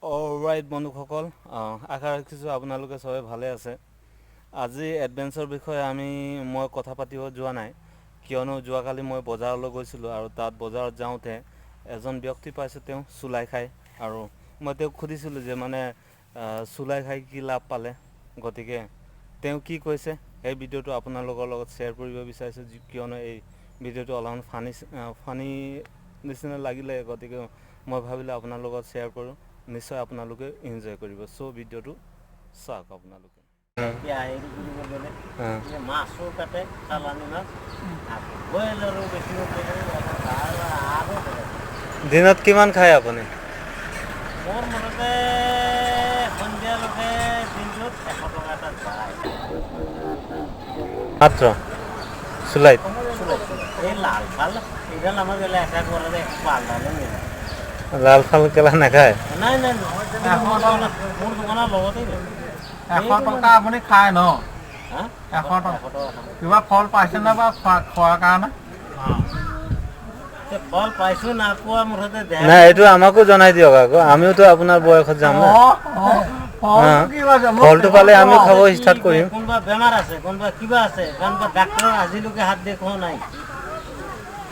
Alright বন্ধুসকল, আশা ৰাখিছোঁ আপোনালোকে চবে ভালে আছে। আজি এডভেঞ্চাৰ বিষয়ে মই কথা পাতিব যোৱা নাই, কিয়নো যোৱাকালি মই বজাৰলৈ গৈছিলোঁ আৰু তাত বজাৰত যাওঁতে এজন ব্যক্তি পাইছোঁ, তেওঁ চুলাই খায়। আৰু মই তেওঁক সুধিছিলোঁ যে মানে চুলাই খাই কি লাভ পালে। গতিকে তেওঁ কি কৈছে সেই ভিডিঅ'টো আপোনালোকৰ লগত শ্বেয়াৰ কৰিব বিচাৰিছোঁ, কিয়নো এই ভিডিঅ'টো অলপমান ফানি ফানি নিচিনা লাগিলে। গতিকে মই ভাবিলোঁ আপোনাৰ লগত শ্বেয়াৰ কৰোঁ, নিশ্চয় আপোনালোকে এনজয় কৰিব। চ' ভিডিঅ'টো চাওক আপোনালোকে। এতিয়া হেৰি কৰিব গ'লে এই মাছো কাটে, চালানী মাছ, আকৌ ব্ৰইলাৰো বেচিব গ'লে আৰু বেলেগ। দিনত কিমান খায় আপুনি? মোৰ মুঠতে সন্ধিয়ালৈকে দিনটোত 100 টকা এটা যায়। মাত্ৰ চুলাইত? এই লাল ফাল এইডাল আমাৰ গ'লে এটা কৰে, একো পালডালো নিলে। লাল ফাল কেলা নাখায়? নাই নাই, মোৰ দোকানৰ লগতেই। 100 টকা আপুনি খায় ন? হা? 100 টকা। 100 টকা খাওঁ। কিবা ফল পাইছেনে বাৰু খোৱাৰ কাৰণে? তে ফল পাইছো নাপোৱা মুঠতে দেহা নাই, এইটো আমাকো জনাই দিয়ক আকৌ, আমিওতো আপোনাৰ বয়সত যাম না। ফলটো কি পাইছে? ফলটো পালে আমিও খাব ষ্টাৰ্ট কৰিম। কোনোবা বেমাৰ আছে, কোনোবা কিবা আছে, কোনোবা ডাক্তৰৰ আজিলৈকে হাত দেখুওৱা নাই।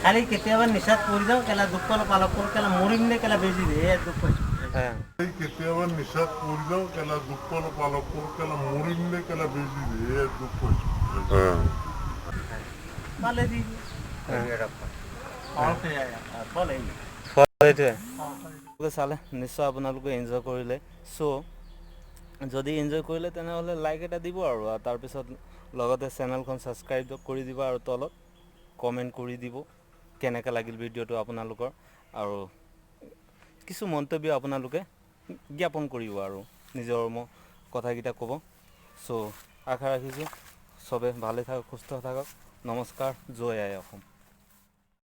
খালি কেতিয়াবা নিচাত পৰি যাওঁ, কেলা দুখ পালো, পালক কৰোঁ, কেলা মৰিম নে কেলা বেজি দিয়ে, এয়া দুখ পাইছো। কেতিয়াবা নিচাত পৰি যাওঁ, কেলা দুখ পালো, পালক কৰোঁ, কেলা মৰিম নে কেলা বেজি দিয়ে, এয়া দুখ পাইছো। পালে দি দিয়ে। ফল সেয়াই। ফল এই ফল এইটোৱে। আপোনালোকে চালে নিশ্চয় আপোনালোকে এনজয় কৰিলে। চ' যদি এনজয় কৰিলে, তেনেহ'লে লাইক এটা দিব আৰু তাৰপিছত লগতে চেনেলখন ছাবস্ক্ৰাইব কৰি দিব আৰু তলত কমেণ্ট কৰি দিব কেনেকৈ লাগিল ভিডিঅ'টো আপোনালোকৰ, আৰু কিছু মন্তব্য আপোনালোকে জ্ঞাপন কৰিব আৰু নিজৰ কথাকেইটা ক'ব। চ' আশা ৰাখিছোঁ চবে ভালে থাকক, সুস্থ থাকক। নমস্কাৰ, জয় আই অসম।